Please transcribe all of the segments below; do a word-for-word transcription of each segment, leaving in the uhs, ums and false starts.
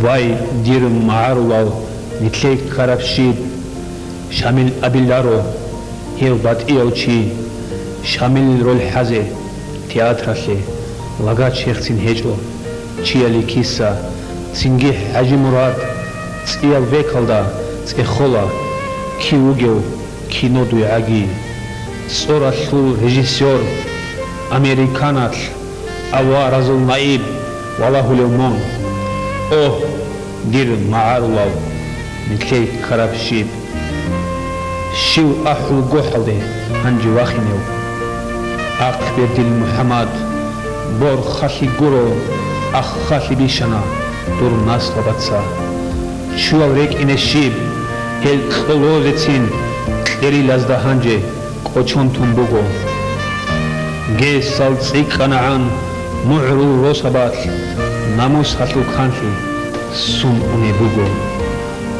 Вай, дир магӀарулал, нилъее ккараб щиб? Шамил абиларо, гьев батӀияв чи. Шамилил роль хӀазе театралъе лагач гьехцин гьечӀо. Чияли киса, цинги ХӀажимурад цӀияб векалда цӀехола, кив вугев кино дуй гӀаги. ЦӀоралъул режиссёр, американалъ аваразул наиб валагьулев мун. О, дир магӀарулал, нилъее ккараб щиб? Щив ахӀул гохӀалде гьанже вахинев? Ахъбердил МухӀаммад, борхалъи гуро, аххалъи бищана дур наслабаца. Чуял рекӀине щиб, гьел кьолозецин кьерилазда гьанже кӀочон тун буго. Гесал цӀикӀкӀанагӀан мугӀрул росабалъ намусалъул канлъи сун унеб буго.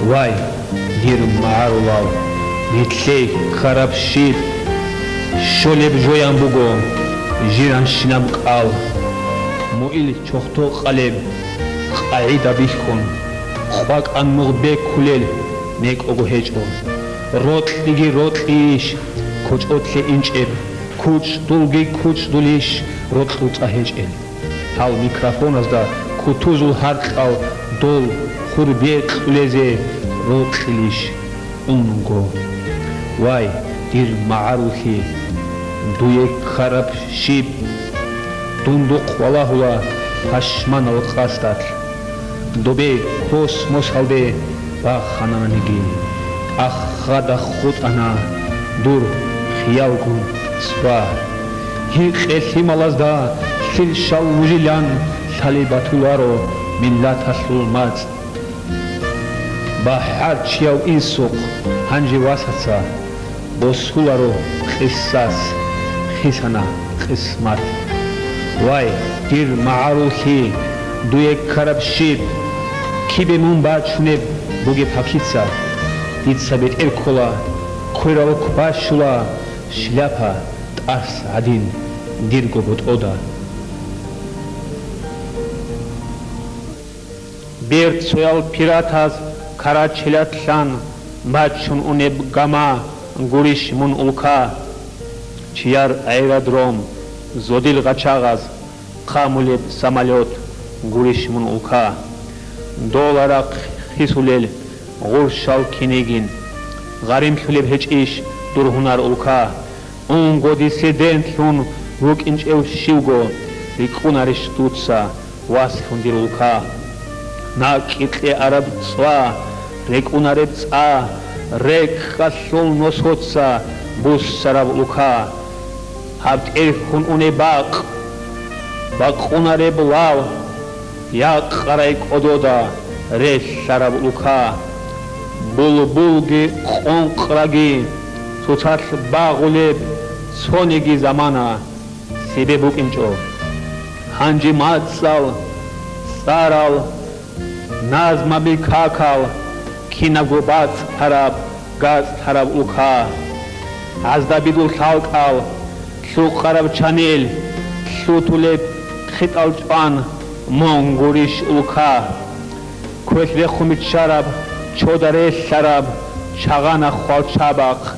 Вай, дир магӀарулал, нилъее ккараб щиб? Щолеб жоян буго жиранщинаб кӀал. Муил чохто къалеб къагӀида бихьун, къвакӀан мугъ бекулел некӀого гьечӀо. Рокьиги рокьийищ кочӀолъе инчӀеб, кучӀдулги кучӀдулищ рокьул цӀа гьечӀел? Гьал микрофоназда кутузул гьаркьал дол хурбе кьулезе рокьилищ унго? Вай, дир магӀарулъи, дуе ккараб щиб? Дундухъ валагьула пашманал къасдалъ. Добе космосалде бахананиги, ахада хутӀана дур хиялгун цӀва. Гьикъе лъималазда лъил щал вужилан лъалеб батуларо миллаталъул мацӀ. БахӀарчияв инсухъ гьанже васаца босуларо къисас, хисана къисмат. Вай, дир магӀарулъи, дуе ккараб щиб? Кибе мун бачунеб бугеб гьакица? Дица бетӀер ккола, кверал кващула шляпа тӀарс гӀадин дирго ботӀода. Берцоял пиратаз карачелалъан бачун унеб гама гурищ мун улка? Чияр аэродром, зодил гъачагъаз хъамулеб самолёт гурищ мун улка? Доларахъ хисулел гъурщал кинигин гъаримлъулеб гьечӀищ дур гьунар улка? Унго диссидентлъун вукӀинчӀев щивго рикӀкӀунарищ дуца, васлъун дир улка? НакӀкӀи кьеараб цӀва, рекӀунареб цӀа, рекӀкӀалъул носоца буссараб улка. Гьаб тӀерхьун унеб бакъ, бакъунареб лав, якъарай кӀодода релълъараб улка. Булбулги къонкъраги цоцалъ багъулеб цониги замана цебе букӀинчӀо. Гьанже мацӀал, цӀарал, назмаби какал, кинабго бацӀцӀараб, гацӀцӀараб улка. Гьазда бидул лъалкӀал, лъукъараб чанел, лъутулеб хитӀал чӀван мун гурищ улка? Квелъ рехун биччараб, чода релълъараб, чагъана хвалчабахъ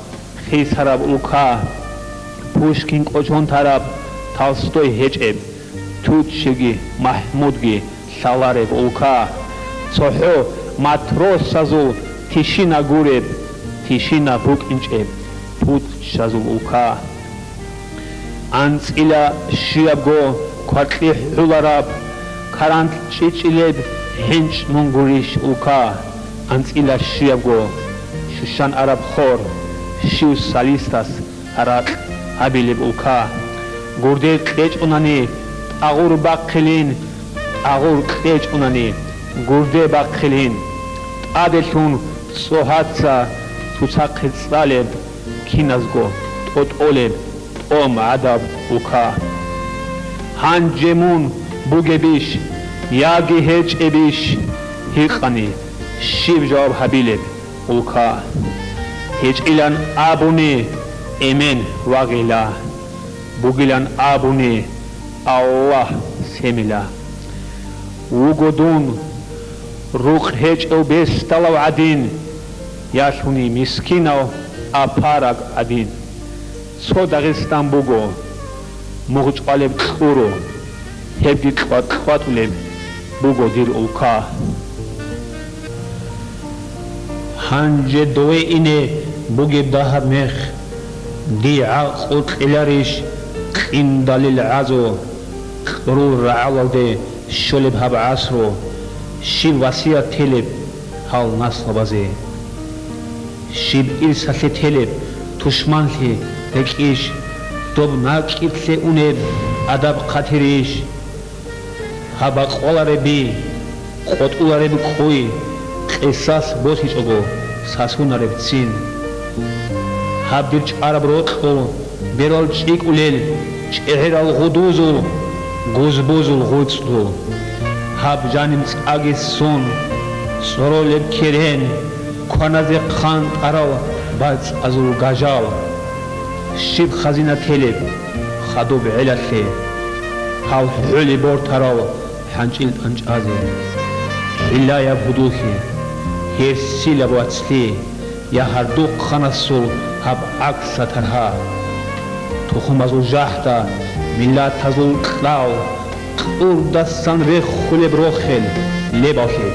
хисараб улка. Пушкин кӀочон тараб, Толстой гьечӀеб, Тутчеги МахӀмудги лъалареб улка. ЦохӀо матросазул тишина гуреб, тишина букӀинчӀеб путчазул улка. АнцӀила щиябго квакьи хӀулараб, карант чӀичӀилеб гьенчӀ мун гурищ улка? АнцӀила щиябго щущан араб хор, щив солистас ракь гьабилеб улка? Гурде кьечӀунани тӀагъур бахъилин, тӀагъур кьечӀунани гурде бахъилин, тӀаделъун цӀогьаца цоцахъе цӀалеб, киназго тӀотӀолеб тӀом гӀадаб улка. Гьанже мун бугебищ яги гьечӀебищ? Гьикъани, щиб жаваб гьабилеб улка? ГьечӀилан абуни, эмен вагъила, бугилан абуни, Аллагь семила. Вуго дун, Рукъ гьечӀев бесдалав гӀадин, ялъуни мискинав апараг гӀадин. Цо Дагъистан буго, мугъ чӀвалеб кьуро, гьебги кьват-кьватӀулеб буго дир улка. Гьанже дове ине бугеб дагьаб мех, дий гӀакълу кьеларищ кьиндалил гӀазу, кьурул рагӀалалде щолеб гьаб гӀасру, щиб васият телеб гьал наслабазе? Щиб ирсалъе телеб тушманлъи рекӀищ, доб накӀкӀиблъе унеб адаб-хъатирищ? Гьаб бакъвалареб би, къотӀулареб кӀуй, къисас босичӀого сасунареб ццин. Гьаб дир чӀараб рокьул берал чӀикӀулел, чӀегӀерал гъудузул, гузбузул гъуцӀлъул. Гьаб жаниб цӀаги ссун, цӀоролеб керен, кваназе хъантӀарал бацӀазул гажал. Щиб хазина телеб хадуб гӀелалъе, гьал хӀули бортарал хӀанчӀил тӀанчӀазе. ХӀилаяб гьудуллъи, гьерсилаб вацлъи, я гьардухъанасул гьаб гӀакса таргьа. Тухумазул жахӀда, миллатазул кьал, кьурдасан рехулеб рохел лебалъе.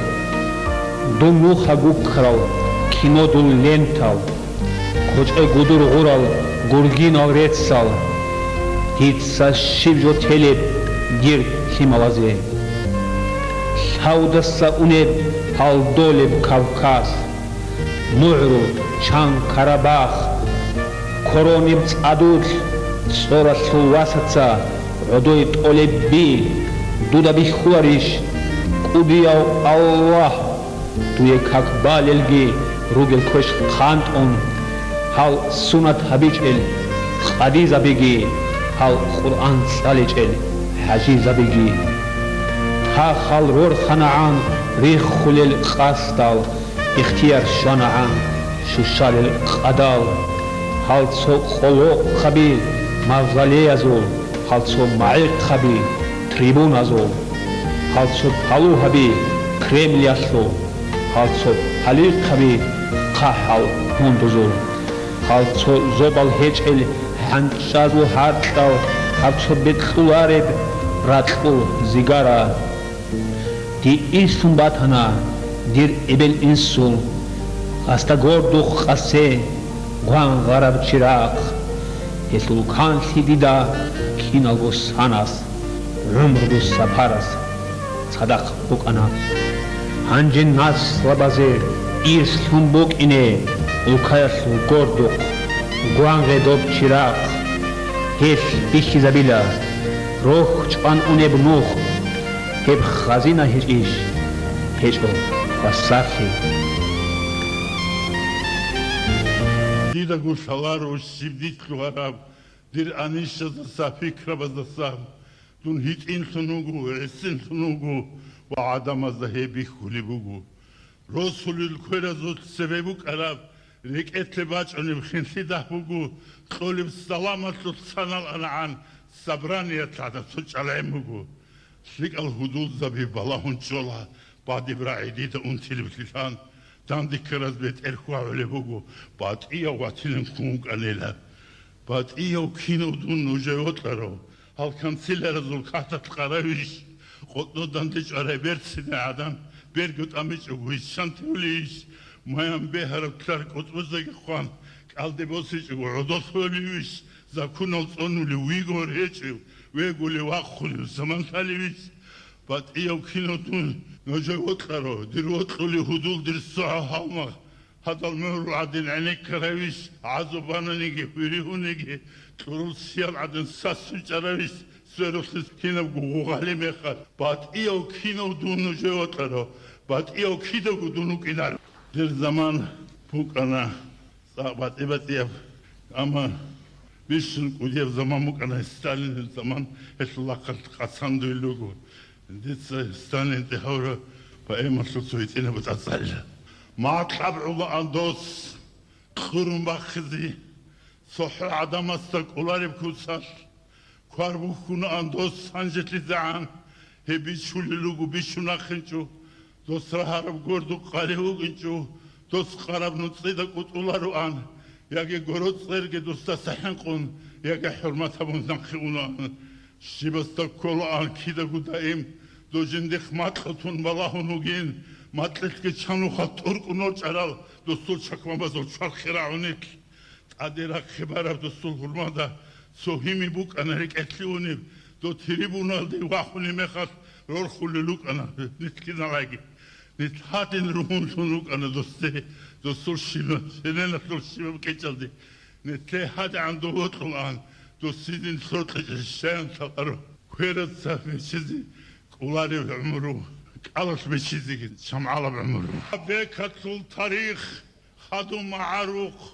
Дун нуха гуккарал кинодул лентал, кочӀай гудур гъурал гургинал реццал. Дица щиб жо телеб дир лъималазе? Лъавдаса унеб гьалдолеб Кавказ, МугӀру, Чан, Карабах, Корониб цӀадулъ цӀоралъул васаца гӀодой тӀолеб би, дуда бихьуларищ? КӀудияв Аллагь, дуе как балелги ругел квеш хъантӀун, гьал сунат гьабичӀел къадизабиги, гьал Къуръан цӀаличӀел хӀажизабиги. Та хал рорханагӀан риххулел къасдал, ихтияр щванагӀан щущалел къадал. Гьал цо къолохъаби мавзолеязул, гьал цо магӀихъаби трибуназул, гьал цо палугьаби Кремлялъул, гьал цо палихъаби хъахӀал гьундузул, гьал цо зобал гьечӀел хӀанчӀазул гьаркьал, гьаб цо бекьулареб ракьул зигара. Дие ислъун батана дир эбел-инсул, гьасда гордухъ къасе гвангъараб чирахъ. Гьелъул канлъи дида киналго санас, гӀумруго сапарас цадахъ букӀана. Гьанже наслабазе ирслъун букӀине улкаялъул гордухъ, гвангъе доб чирахъ. Гьелъ бихьизабила, рохь чӀван унеб нух, гьеб хазина гьечӀищ? ГьечӀо, вассарлъи. Дидаго лъаларо щиб дилъ лъугьараб, дир анищаздаса, пикрабаздаса. Дун гьитӀинлъун вуго, гӀисинлъун вуго ва гӀадамазда гьеб бихьулеб буго. Росулел кверазул цебе букӀараб, рекӀелъе бачӀунеб хинлъи дагь буго, кьолеб саламалъулъ санал анагӀан собраниялъ гӀадаб цо чӀалгӀен буго. ЛъикӀал гьудулзаби балагьун чӀола, бадиб рагӀи дида унтилеблъилан, данде ккараз бетӀер хьвагӀулеб буго, батӀияв ватилан ккун вукӀанила. БатӀияв кинав дун нужее вокьарав, гьал канцелярзул каталъ къаравищ? КъотӀноданде чӀварай берцинай гӀадан берго тӀамичӀого ищан тевлийищ? Маян бегьараб лъар кӀутӀбузаги хъван, кӀалде босичӀого гӀодолъулевищ? Законал цӀонулев вигор гьечӀев, вегулев вахъулев заман лъалевищ? БатӀияв кинав дун нужее вокьарав, дир вокьулев гьудул дир согӀа гьалмагъ, гьадал мугьрул гӀадин гӀенеккаравищ, гӀазу бананиги, хӀури гьуниги, кьурул сиял гӀадин сас вичӀаравищ, сверухълъи кинабго гъугъали мехалъ? БатӀияв кинав дун нужее вокьарав, батӀияв кидаго дун вукӀинарев. Дир заман букӀана цӀакъ батӀи-батӀияб, амма бищун кӀудияб заман букӀана, Сталинил заман, гьелъул рахъалъ къацан дуйл руго. Дица Сталин тӀе гьавра поэмалъул цо гьитӀинаб цӀацӀалла. Макьаб гӀолаан дос кьурун бахъизе, цохӀо гӀадамасда кӀолареб куцалъ, квар бухьунаан дос гьанжелъизегӀан, гьеб бичулел руго бищун ахинчӀо. Дос рагьараб гордо къалев вукӀинчӀо, дос къараб нуцӀида кӀутӀулароан, яги гороцӀерги досдаса хӀинкъун, яги хӀурмат гьабун нахъе унаан. Щибасда кколаан кидаго даим, дос жиндихъ макьу тун балагьун вугин, макьилъги чанухъа тӀуркӀун ворчӀарал досул чакмабазул чвархъи рагӀуникь. ТӀаде рахъе бараб досул гьурмада цо гьими букӀана рекӀелъе унеб, дос трибуналде вахунеб мехалъ рорхулел рукӀана нилъ киналаги. Нилъ гьадин ругьунлъун рукӀана досде, досул щибаб, сененалъул щибаб кӀечӀалде. Нилъее гьадигӀан дов вокьулаан, дос гьедин лъокьичӀел щаян лъаларо. Квераца бечизе кӀолареб гӀумру, кӀалалъ бечизеги чамгӀалаб гӀумру. Бекалъул тарих, хадуб магӀарухъ,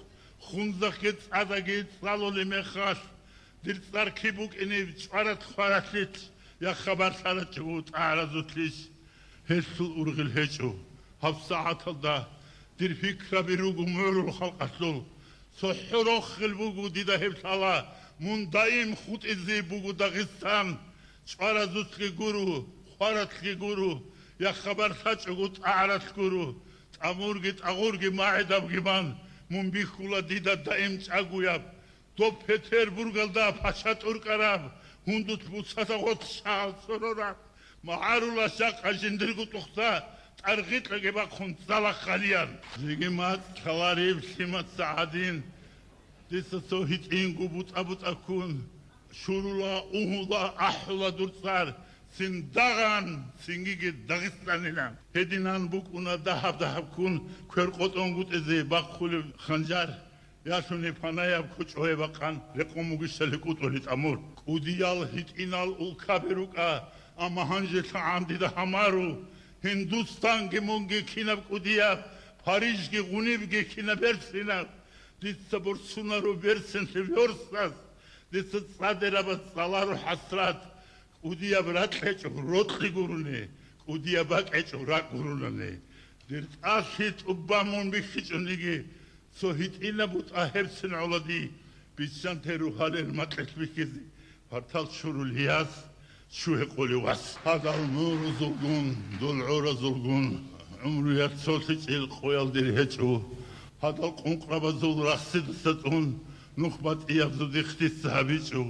хунзахъги цӀадаги цӀалулеб мехалъ, дир цӀар киб букӀинеб чӀварад хваралъилъ я хабар лъарачӀого тӀагӀаразулъищ? Гьелъул ургъел гьечӀо. ГьабсагӀаталда дир пикраби руго мугӀрул халкъалъул. ЦохӀо рохел буго дида гьеб лъала, мун даим хутӀизе буго Дагъистан. ЧӀваразулъги гуро, хваралъги гуро, я хабар лъачӀого тӀагӀаралъ гуро, тӀамурги тӀагъурги магӀидабги бан, мун бихьула дида даим чӀагояб. Доб Петербургалда пача тӀуркӀараб, гьундулъ буцала гъоркь шагьал сорораб, магӀарула жакъа жиндирго тӀухьда тӀаргъикьаги бахъун цӀала халиян. Жеги мацӀ лъалареб лъимаца гӀадин, дица цо гьитӀинго бутӀа-бутӀа ккун, щурула, угьула, ахӀула дур цӀар, цин Дагъан, цингиги Дагъистанилан. Гьединан букӀуна дагьаб-дагьаб ккун квер къотӀонгутӀизе бахъулеб ханжар. Ялъуни панаяб кучӀое бакъан рекъон бугищали кӀутӀулел тӀамур. КӀудиял гьитӀинал улкаби рукӀа, амма гьанже лъагӀан дида гьамару, Гьиндустанги мунги кинаб кӀудияб, Парижги гъунибги кинаб берцинаб. Дица борцунаро берцинлъи вёрсас, дица цӀадирабаз цӀаларо хӀасрат. КӀудияб ракь гьечӀо рокьи гурони, кӀудияб бакӀ гьечӀо ракӀ гурони. Дир тӀалъи тӀубан мун бихьичӀониги, цо гьитӀинаб бутӀа гьебцин гӀолади, биччанте рухӀалел макьилъ бихьизе, партал чурулев яс, чу гьекъолев вас. Гьадал мугӀрузулгун, дол гӀоразулгун, гӀумруялъ цолъичӀел къоял дир гьечӀо. Гьадал къункърабазул рахсидаса тӀун, нух батӀияб зудихъ дица гьабичӀо.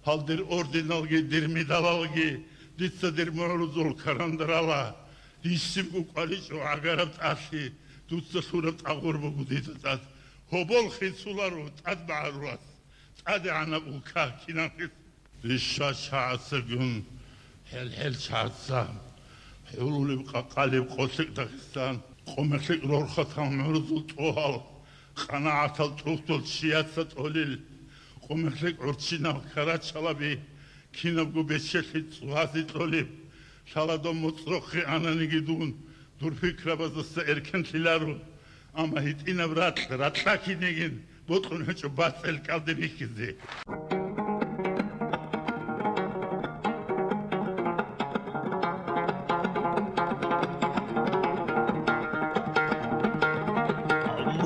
Гьал дир орденалги, дир медалалги, дица дир мугӀрузул карандарала. Дищибго кӀваричӀо гӀагараб тӀалъи, дуца лъураб тӀагъур буго дида тӀад. Гьобол хисуларо тӀад магӀарулас, тӀадегӀанаб улка кинан хис. Рища чагӀацагун, хӀел-хӀел чагӀаца, хӀулулеб къакъалеб къолъикӀ Дагъистан, къо-мехлъикӀ рорхатал мугӀрузул тӀогьал, къанагӀатал тӀухьдул чияца тӀолел, къо-мехлъикӀ гӀурччинал карачалаби, кинабго бечелъи цӀвазе кьолеб. Лъала дов моцӀрохъе ананиги дун, дур пикрабаздаса эркенлъиларо, амма гьитӀинаб ракь ракьа кинигин бокьун гьечӀо бацӀцӀел кӀалде бихьизе.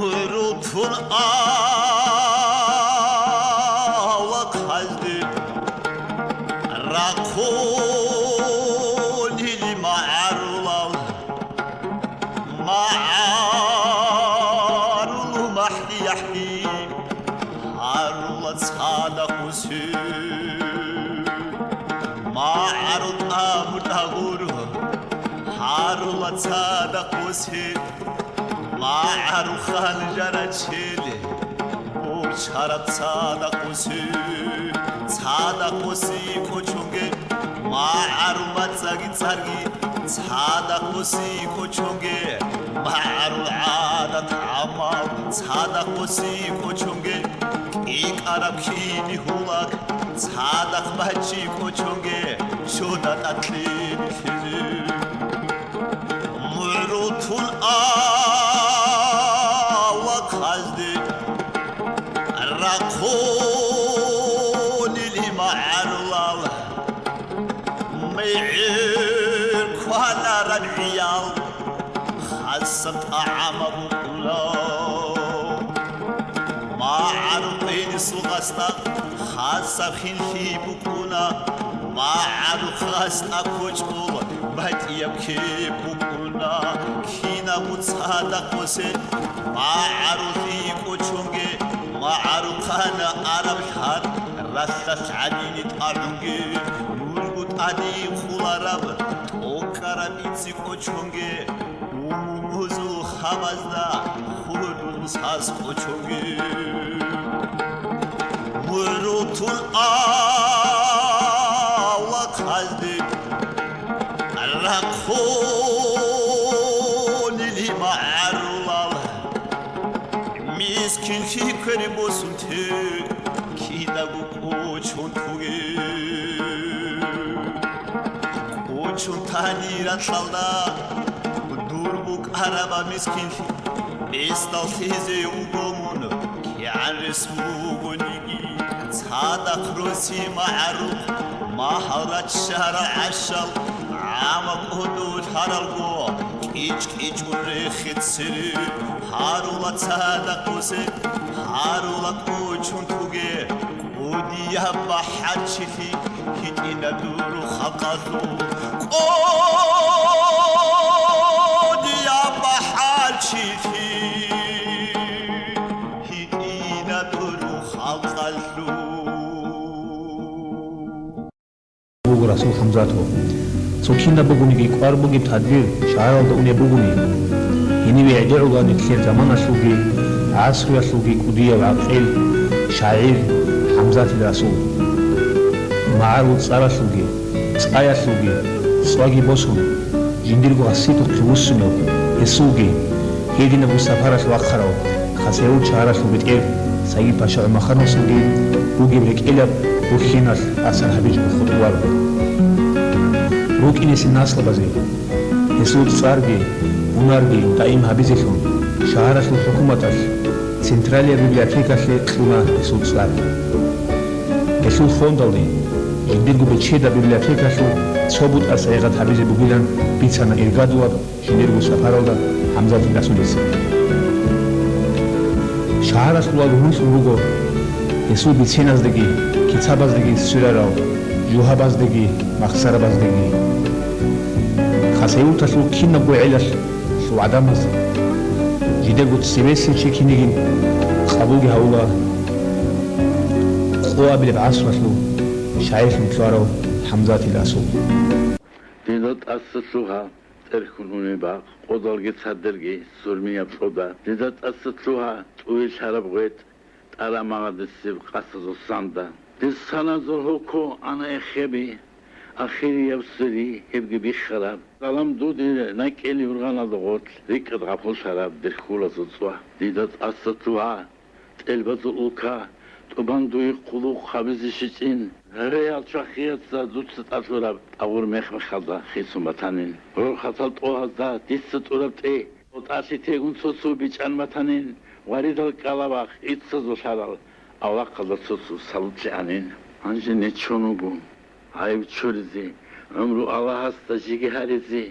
МугӀрул тун авлахъалде рахъунили магӀарулал, магӀарул махӀдияхӀги гьарула цадахъ усе. МагӀарул тӀамур тӀагъур гьарула цадахъ усе. МагӀарул ханжарачел борчараб цадахъ усе. Цадахъ усе кочонге магӀарул мацӀаги цӀарги, цадахъ усе кочонге магӀарул гӀадат гӀамал, цадахъ усе кочонге кӀикӀараб кини гьулак, цадахъ бачӀи кочонге чода тӀакълъи бихьизе. МугӀрул тун авлахъалде рахъунили магӀарулал, мегӀер кванараб гӀиял хасаб тӀагӀамаб букӀуна. МагӀарул къинисул къасда хасаб хинлъи букӀуна. МагӀарул хасда кочӀол БатӀияб кеп букӀуна кинабго цадахъ босел, магӀарулъи кӀочонге, магӀарухъана араб лъар, ралъдалъ гӀадини тӀагӀунге, нужго тӀаде къулараб, тӀокӀкӀараб ицци кӀочонге, умумузул хабазда хурул сас кӀочонге. Мурутул авлахъазде рахъунили магӀарулал, мискинлъи квер босун те кидаго кӀочон туге. КӀочон тани ракьалда дур букӀараба мискинлъи, гьесдал лъезе вуго мун, кигӀан рес бугониги. Цадахъ роси магӀарухъ, магьал раччара гӀащал, гӀама кӀодо лъаралго, кӀич-кӀичӀун рехе цере, гьарула цадахъ босе, гьарула кӀочон туге. КӀудияб бахӀарчилъи гьитӀина дур халкъалъул. КӀудияб бахӀарчилъи гьитӀина дур халкъалъул. Буго Расул ХӀамзатов. Цо кинаб бугониги кӀвар бугеб тадбир шагьаралда унеб бугони, гьениве гӀедегӀулаан нилъер заманалъулги гӀасруялъулги кӀудияв гӀакъил, шагӀир ХӀамзатил Расул. МагӀарул цӀаралъулги, цӀаялъулги, цӀваги босун, жиндирго гьасидухъе вуссунев гьесулги, гьединабго сапаралъ вахъарав Хасавюрт шагьаралъул бетӀер Сагид-паша ГӀумахановасулги бугеб рекӀелаб бухьиналъ асар гьабичӀого хутӀуларо. РукӀинесеб наслабазе гьесул цӀарги, гьунарги даим гьабизелъун, шагьаралъул хӀукуматалъ Централияб библиотекалъе кьуна гьесул цӀар. Гьелъул фондалде жиндирго бечедаб библиотекалъул цо бутӀа сайигъат гьабизе бугилан бицана иргадулаб жиндирго сапаралда ХӀамзатил Расулица. Шагьаралъулал ругьунлъун руго гьесул биценаздаги, кицабаздаги сверарал, жугьабаздаги, махсарабаздаги. Хасавюрталъул кинабго гӀелалъул гӀадамаз жидерго цебесел чи кинигин къабулги гьавула къоабилеб гӀасралъул шагӀирлъун лъугьарав ХӀамзатил Расул. Дида тӀаса лъугьа, тӀерхьун унеб бакъ, къодалги цадерги сурмияб кьода. Дида тӀаса лъугьа, тӀуй лъараб гъветӀ, тӀарамагъадисеб къасазул санда. Дир саназул гьуко ана эхеби, ахирияб сури гьебги биххараб. Салам дуде накӀкӀел юргъаналда гъорлъ, рикӀкӀад гъапуллъараб дир хьулазул цӀва. Дида тӀаса лъугьа, тӀелбазул улка, тӀубан дуе хъулухъ гьабизе щичӀин. Гьариял чвахияца дуца тӀалъураб тӀагъур мех-мехалда хисун батанин. Рорхатал тӀогьазда дица тӀураб тӀе, тӀалъи тегун цо-цо бичӀчӀан батанин, варидал кӀкӀала вахъ иццазул лъарал авлахъалда цо-цо салутлъи гьанин. Гьанже нечон вуго гӀайиб чуризе, гӀумру Аллагьасда жеги гьаризе,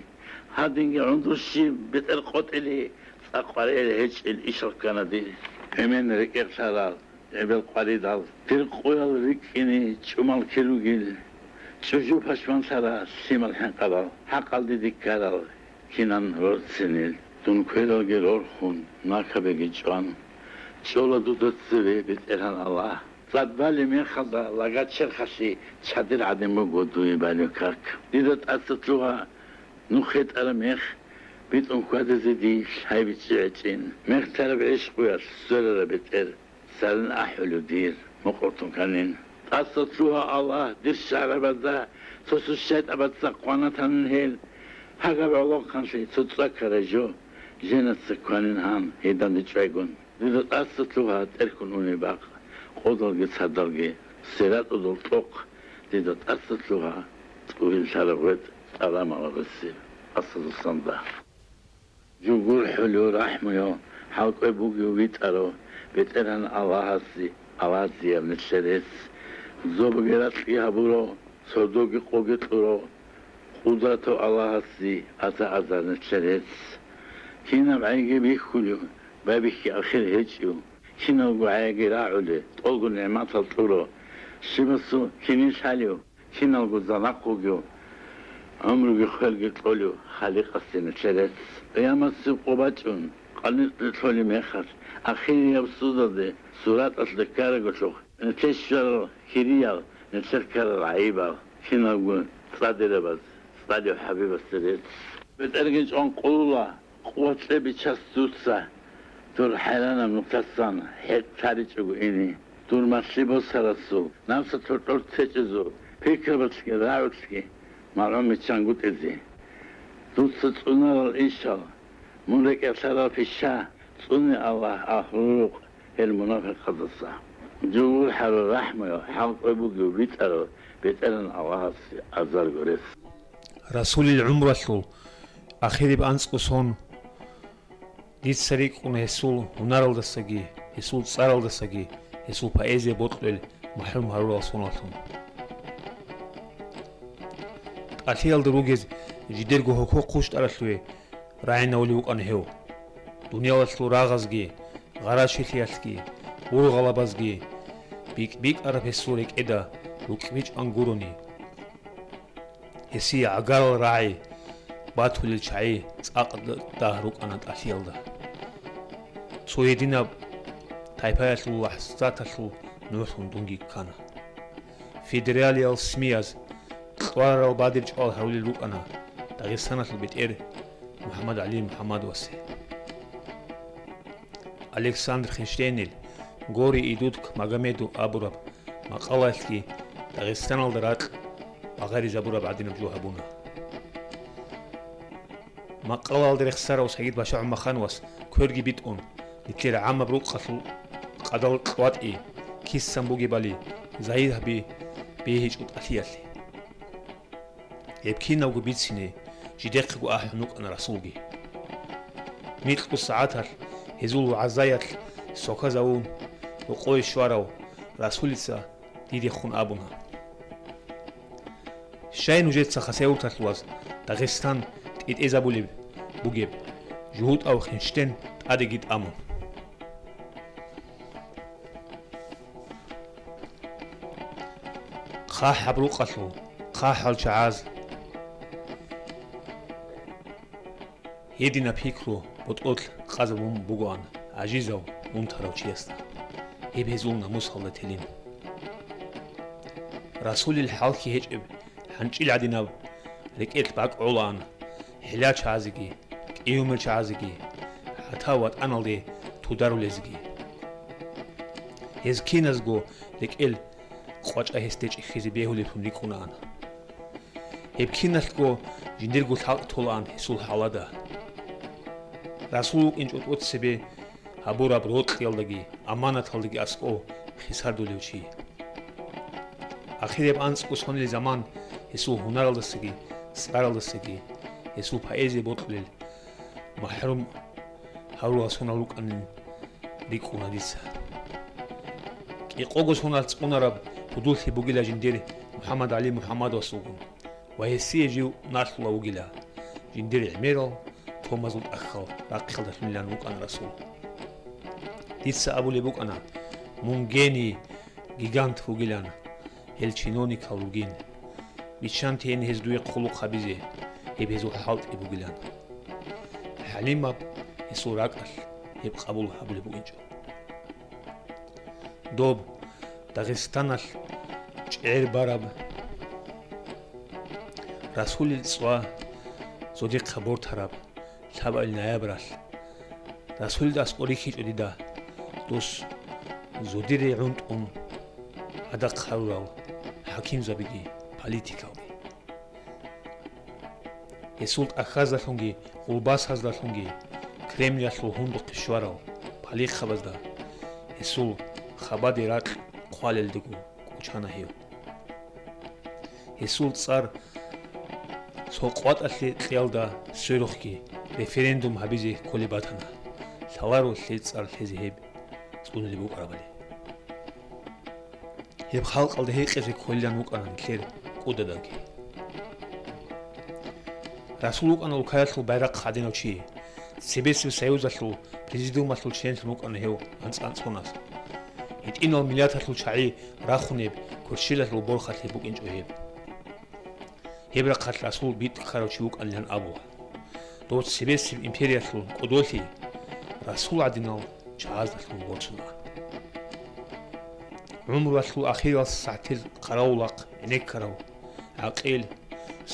гьадинги гӀундур щиб бетӀер къотӀили, цӀакъ къваригӀел гьечӀел ишал ккана дир. Эмен рекӀекълъарал эбел къваридал, дир къоял рикӀкӀине чӀумал кир ругел, чӀужу пашманлъарал лъимал хӀинкъарал, хӀакъалде диккарал кинан рорцинел. Дун квералги рорхун, накабиги чӀван, чӀола дуда цеве БетӀергьан Аллагь. ЦӀад балеб мехалда лага черхалъе чадир гӀадин буго дуе балев как. Дида тӀаса лъугьа, нух хетӀараб мех битӀун хьвадизе дие лъай бичӀчӀи гьечӀин. Мехтараб гӀишкъуялъ сверараб бетӀер цӀалин ахӀулев дир мукъуртун кканин. ТӀаса лъугьа Аллагь, дир шагьарабазда цо-цо шайтӀабаца къвана танин гьел. Гьагаб гӀолохъанлъи цо цӀакарай жо женаца кканин гьан гьеданде чӀвайгун. Дида тӀаса лъугьа, тӀерхьун унеб бакъ, къодалги цадалги, сиратӀудул кьокъ, дида тӀаса лъугьа, тӀугьил лъараб гъветӀ, тӀарамагъадисеб къасазул санда. Жугурхъулев, рахӀмуяв, хӀалкӀвей бугев витӀарав БетӀергьан Аллагьасе, Аллагьасияб нилъер рес, зобаги ракьги гьабурав, сордоги къоги кьурав, Къудратав Аллагьасе аза-азар нилъер рес. Кинаб гӀайги бихьулев, байбихьи ахир гьечӀев, киналго гӀайги рагӀулев, тӀолго нигӀматал кьурав, щибасул кинин лъалев, киналго занахъ вугев, ГӀумруги хвелги кьолев Халикъасде нилъер рецц. Къиямасеб къо бачӀун, къаникълъи лъолеб мехалъ, ахирияб судалде сураталъ деккараголъухъ, нилъер щварал хириял, нилъер ккарал гӀайибал, киналго цӀадирабаз, цӀалев ХӀабибасде рецц. БетӀергьан чӀван къулула, къуват кье бичас дуца, дур хӀайранаб нухдасан хӀетӀ таричӀого ине. Дур малъи босарасул, напсалъул гӀурц гьечӀезул, пикрабалъги рагӀулъги малгӀун биччан гутӀизе. Дуца цӀунарал ишал, мун рекӀелъарал пиша цӀуне Аллагь агьлу рукъ гьел мунафикъаздаса. Жугьурхъарал рахӀмуяв, хӀалкӀвей бугев битӀарав БетӀергьан Аллагьасе азарго рес. Расулил гӀумралъул ахириб анцӀго сон дица рикӀкӀуна гьесул гьунаралдасаги, гьесул цӀаралдасаги, гьесул поэзия бокьулел махӀрум гьарурал соналъун. ТӀалъиялда ругез жидерго гьоко-хъущтӀаралъуве рагӀинавулев вукӀана гьев. Дуниялалъул рагъазги, гъарачилъиялъги, ургъалабазги бикӀ-бикӀараб гьесул рекӀеда рукӀбичӀван гурони. Гьесие гӀагарал рагӀи батулел чагӀи цӀакъ дагь рукӀана тӀалъиялда. Цо гьединаб тайпаялъул лахӀзаталъул нугӀлъун дунги ккана. Федералиял СМИяз кьварарал бадиб чӀвал гьарулел рукӀана Дагъистаналъул бетӀер МухӀаммад ГӀали МухӀаммадовасе. Александр Хинштейнил «Горе идут к Магомеду» абураб макъалаялъги Дагъистаналда ракь багъаризабураб гӀадинаб жо гьабуна. Макъалаялда рехсарав Сагид-паша ГӀумахановас кверги битӀун, нилъер гӀаммаб рукъалъул къадал кьватӀи кисан бугебали загьир гьаби бегьичӀо тӀалъиялъе. Гьеб кинабго бицине жидехъего ахӀун вукӀана Расулги. Микьго сагӀаталъ гьезул вагӀзаялъ сохазавун, рокъове щварав Расулица дидехун абуна: «Щай нужеца хасавюрталъуваз Дагъистан тӀетӀезабулеб бугеб, жугьутӀав Хинштейн тӀадеги тӀамун?» ХъахӀаб рукъалъул хъахӀал чагӀаз. Гьединаб пикру ботӀролъ къазабун бугоан гӀажизав, унтарав чиясда, гьеб гьезул намусалда телин. Расулил хӀалхьи гьечӀеб хӀанчӀил гӀадинаб рекӀелъ бакӀ гӀолаан хӀилачагӀазеги, кӀиумерчагӀазеги, хӀатта ватӀаналде тударулезеги. Гьез киназго рекӀел къвачӀа гьесде чӀехьизе бегьулеблъун рикӀкӀунаан. Гьеб киналъго жиндирго лъалкӀ толаан гьесул хӀалада. Расул вукӀинчӀо тӀоцебе гьабураб рокьиялдаги аманаталдаги аскӀов хисардулев чи. Ахиреб анцӀго сонил заман гьесул гьунаралдасаги цӀаралдасаги, гьесул поэзия бокьулел махӀрум гьарурал сонал рукӀанин рикӀкӀуна дица. КӀикъого соналъ цӀунараб гьудуллъи бугила жиндир МухӀаммад ГӀали МухӀаммадовас вугун ва гьесие жив налъула вугила, жиндир гӀемерал томазул тӀахьал рахъалдалъунилан вукӀана Расул. Дица абулеб букӀана: «Мун гений, гигант вугилан, гьел чиновникал ругин. Биччан тейин гьез дуе хъулухъ гьабизе, гьеб гьезул хӀалтӀи бугилан». ХӀалимаб гьесул ракӀалъ гьеб къабул гьабулеб букӀинчӀо. Доб Дагъистаналъ чӀер бараб Расулил цӀва зодихъа бортараб лъабабил ноябралъ Расулида аскӀор рихьичӀо дида дос зодире гӀунтӀун гӀадахъ гьарурал хӀакимзабиги политикалги. Гьесул тӀахьаздалъунги гъулбасаздалъунги Кремльалъул гьундухъе щварал палихъабазда гьесул хабаде ракь хъвалелдего кӀочана гьев. Гьесул цӀар цо къватӀалъе кьиялда сверухъги референдум гьабизе кколеб батана, лъаларо лъей цӀар лъезе гьеб цӀунулеб букӀарабали. Гьеб халкъалда гьекъезе кколилан вукӀана нилъер кӀудадаги. Расул вукӀана улкаялъул байрахъ гьадинав чи, Цебесев Союзалъул президиумалъул членлъун вукӀана гьев анцӀ-анцӀгуназ. ГьитӀинал миллаталъул чагӀи рахунеб кверщелалъул борхалъе букӀинчӀо гьеб. Гьеб рахъалъ Расул битӀарав чи вукӀанилан абула. Дов цебесеб империялъул кӀодолъи Расул гӀадинал чагӀаздалъун борцуна. ГӀумруялъул ахирал сагӀатил хъаравулахъ гӀенеккарав, гӀакъил,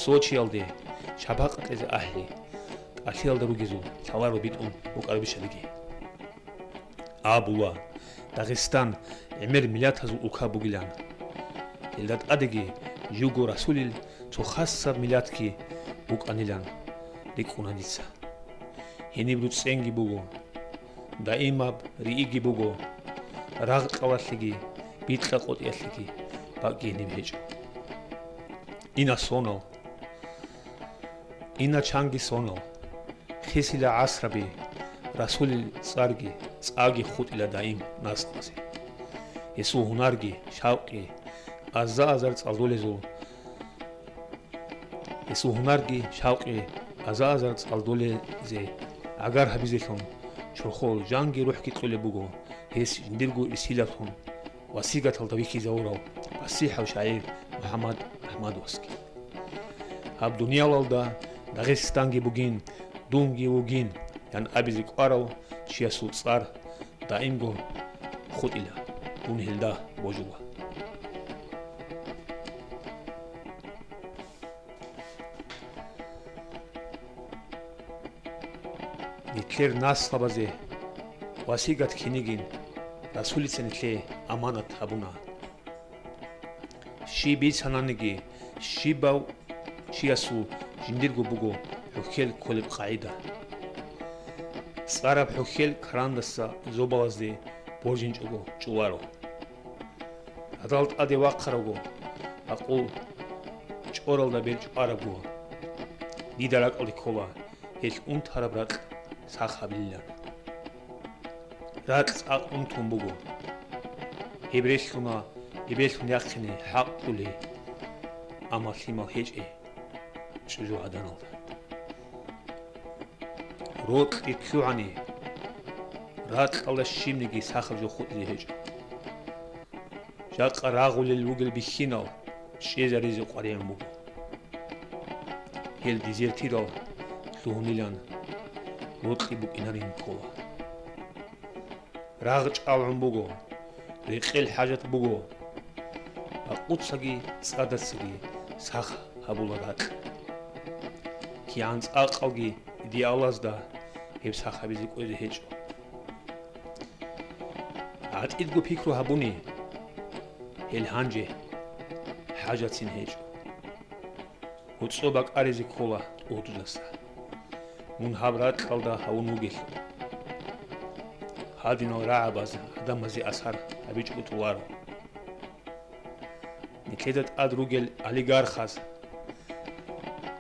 Сочиялде шабакъ кьезе ахӀи, тӀалъиялда ругезул лъаларо битӀун букӀарабищалиги. Абула, Дагъистан гӀемер миллатазул улка бугилан. Гьелда тӀадеги живго Расулил цо хасаб миллатги букӀанилан рикӀкӀуна дица. Гьениб руцӀцӀенги буго, даимаб рииги буго, рагъ-кьалалъеги бикьа-къотӀиялъеги бакӀги гьениб гьечӀо. Ина сонал, ина чанги сонал, хисила гӀасраби, Расулил цӀарги цӀаги хутӀила даим наслазе. Гьесул гьунарги, шавкъи, аза-азар цӀалдолезул Гьесул гьунарги шавкъи аза-азар цӀалдолезе гӀагар гьабизелъун, чорхол жанги рухӀги кьолеб буго гьес жиндирго ирсилалъун, васигаталда вихьизавурав пасихӀав шагӀир МухӀаммад АхӀмадовасги. Гьаб дуниялалда Дагъистанги бугин, дунги вугин, ян абизе кӀварав чиясул цӀар даимго хутӀила, дун гьелда божула. Нилъер наслабазе васигат кинигин Расулица нилъее аманат гьабуна. Щиб бицананиги, щибав чиясул жиндирго буго хӀухьел кколеб къагӀида. ЦӀараб хӀухьел карандаса зобалазде боржинчӀого чӀоларо. Радал тӀаде вахъаравго, гьакъул чӀоралда бел чӀварабго, дида ракӀалде ккола гьелъ унтараб ракь сах гьабилилан. Ракь цӀакъ унтун буго. Гьеб релълъуна, гьебелъун яхъине хӀакълъулей, амма лъимал гьечӀей чӀужугӀаданалда. Рокьи лъугӀани, ракьалда щибниги сахаб жо хутӀизе гьечӀо. Жакъа рагъулел ругел бихьинал чӀезаризе къваригӀун буго. Гьел дезертирал лъугьунилан рокьи букӀинарин ккола. Рагъ чӀалгӀун буго, рекъел хӀажат буго. Бакъуцаги цӀадацаги сах гьабула ракь. КигӀан цӀакъалги идеалазда гьеб сах гьабизе кӀвезе гьечӀо. ГӀатӀидго пикру гьабуни, гьел гьанже хӀажатцин гьечӀо. ГьуцӀо бакӀаризе ккола тӀугьдузаса, мун гьаб ракьалда гьавун вугелъул. Гьадинал рагӀабаз гӀадамазе асар гьабичӀого тӀоларо. Нилъеда тӀад ругел олигархаз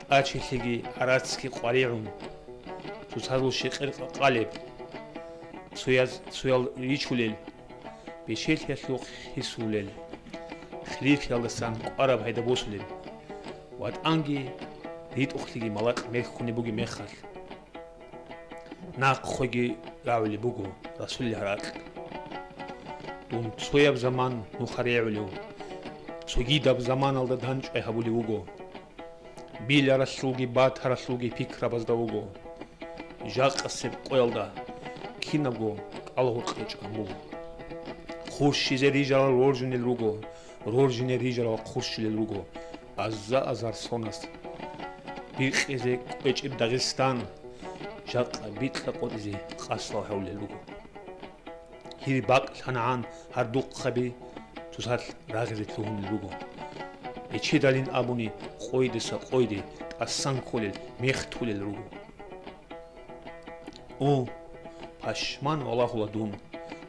тӀачелъиги гӀарацги къваригӀун, цоцазул щекъер къакъалеб, цояз цоял ричулел, бечелъиялъул хисулел, хилирлъиялдасан кӀвараб гьайда босулел, ватӀанги ритӀухълъиги малакь меххунеб бугеб мехалъ, нахъеги рагӀулеб буго Расулил ракь. Дун цояб заман нухарегӀулев, цогидаб заманалда данчӀвай гьабулев вуго. Биларалъулги батаралъулги пикрабазда вуго. Жакъасеб къоялда кинабго кӀалагьукъечӀан буго. Хурщизе рижарал роржунел руго, роржине рижарал хурщулел руго. Аза-азар сонас бикъизе кӀвечӀеб Дагъистан жакъа бикьа-къотӀизе къасдал гьавулел руго. Гьир бакӀ лъанагӀан гьардухъаби цоцалъ рагъизе лъугьунел руго. Бечедалин абуни, къойдаса къойде тӀасан кколел, мех тулел руго. О, пашман валагьула дун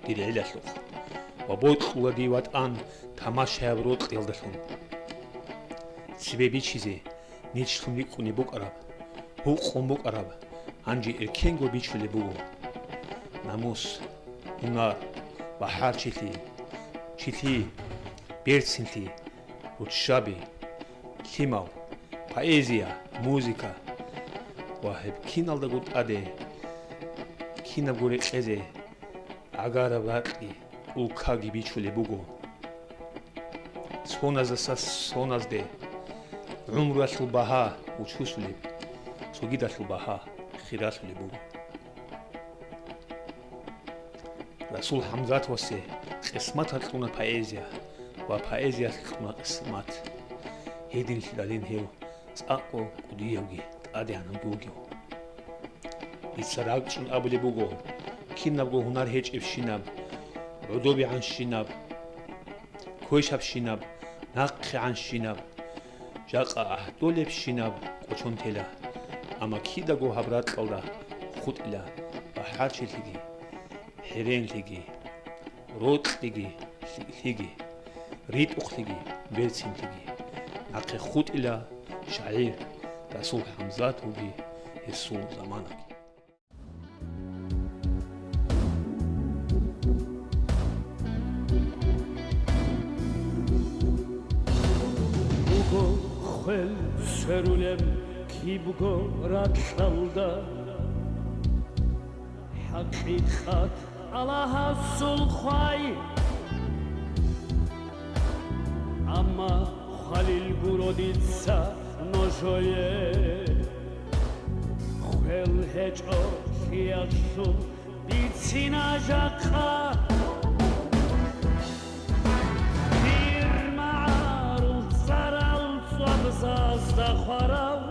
дир гӀелалъухъ ва бокьула дий ватӀан тамашаяб рокьиялдалъун. Цебе бичизе, ничлъун рикӀкӀунеб букӀараб, гьукъун букӀараб, гьанже эркенго бичулеб буго. Намус, гьунар, бахӀарчилъи, чилъи, берцинлъи, руччаби, лъимал, поэзия, музыка ва гьеб киналдаго тӀаде, кинабго рекъезе гӀагараб ракьги, улкаги бичулеб буго. Соназдаса соназде, ГӀумруялъул багьа учусулеб, цогидалъул багьа хиралъулеб буго. Расул ХӀамзатовасе къисматалъ кьуна поэзия ва поэзиялъ кьуна къисмат. Гьединлъидалин гьев цӀакъго кӀудиявги тӀадегӀанавги вугев. Дица рагӀчӀун абулеб буго, кинабго гьунар гьечӀебщинаб, гӀодобегӀанщинаб, квешабщинаб, нахъегӀанщинаб, жакъа гӀагьлулебщинаб кӀочон тела, амма кидаго гьаб ракьалда хутӀила бахӀарчилъиги, хӀеренлъиги, рокьиги, лъикӀлъиги, ритӀухълъиги, берцинлъиги. Нахъе хутӀила шагӀир Расул ХӀамзатовги гьесул заманаги. Буго хвел сверулеб кибго ракьалда, хӀакъикъат Аллагьасул хвай. Амма хвалил гуро дица нужее, хвел гьечӀо лъиялъул бицина жакъа. Дир магӀарул цӀарал цӀвабзазда хварав,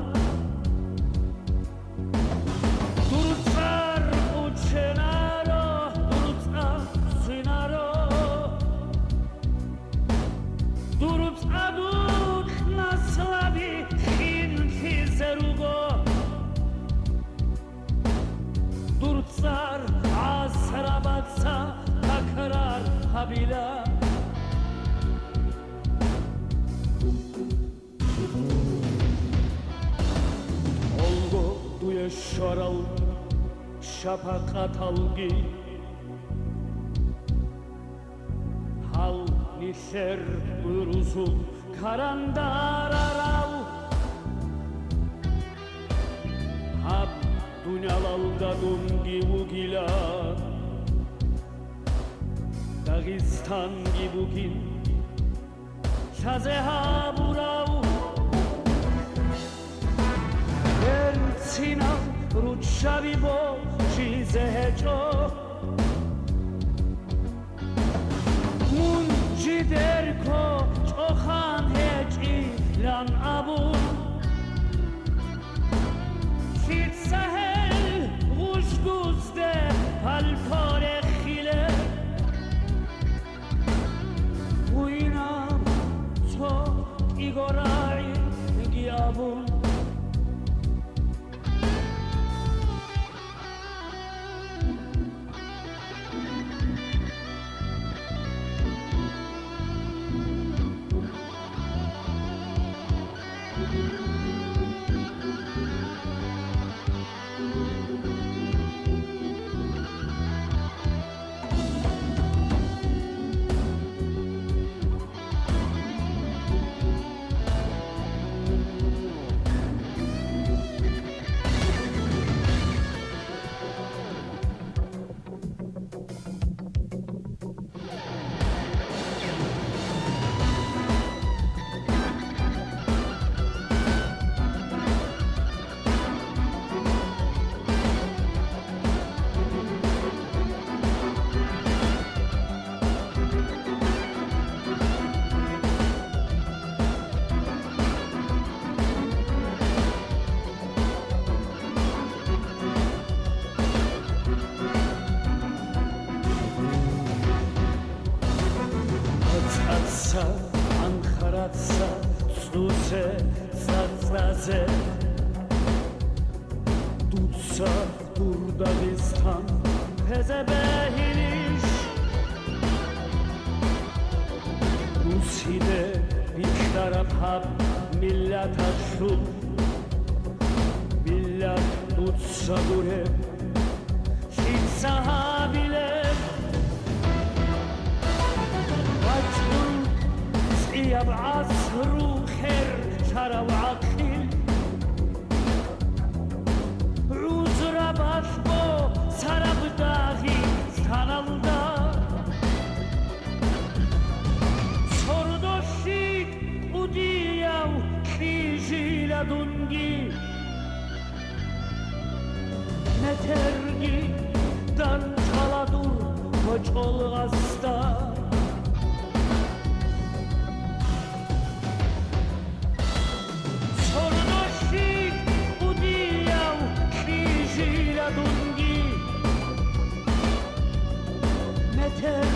дур цӀар ученаро, дур цӀар цӀинаро, дур цӀадухъ наслаби хинлъизе руго. Дур цӀар гӀасрабаца такрар гьабила. Олго дуе щварал шапакъаталги, гьал нилъер гӀурусул карандарарав. Гьаб дуниялалда дунги вугила, Дагъистанги бугин лъазе гьабурав. Берцинал руччаби божизе гьечӀо, мун жидерго чӀохан гьечӀилан абун. Лъица гьел гъуждузде пальто рехилеб? Гьуинаб цо кӀиго рагӀиги абун. АцӀаца, анхараца, цӀузе, цӀацӀазе, дуца дур Дагъистан тезе бегьилищ? Русиде бихьараб гьаб миллаталъул, миллат дуца гуреб, лъица гьабилеб? БачӀун цӀияб гӀасру хер лъарав гӀакъил, гӀузраб алъго цараб Дагъистаналда. Сордолъи кӀудияв кьижи Дунги метерги данчӀвала дур гьочӀол гъасда. Сордолъи кӀудияв кьижила дунги, метер